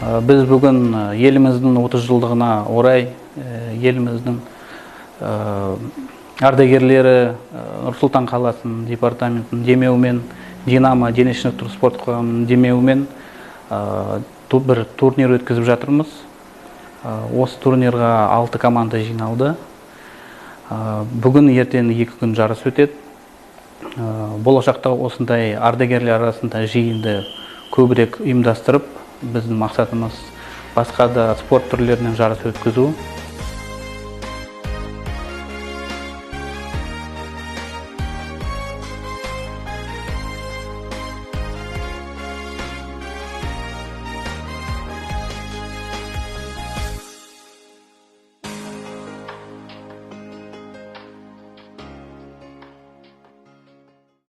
Біз бүгін еліміздің 30 жылдығына орай еліміздің ардагерлері, Нұр-Сұлтан қаласының департаментінің демеуімен, «Динамо» дене шынықтыру спорт қоғамының демеуімен бір турнир өткізіп жатырмыз. Осы турнирға алты команда жиналды. Бүгін, ертең 2 күн жарыс өтеді. Болашақта осындай ардагерлер арасында жиынды көбірек ұйымдастырып, біздің мақсатымыз басқа да спорт түрлерінен жарыс өткізу.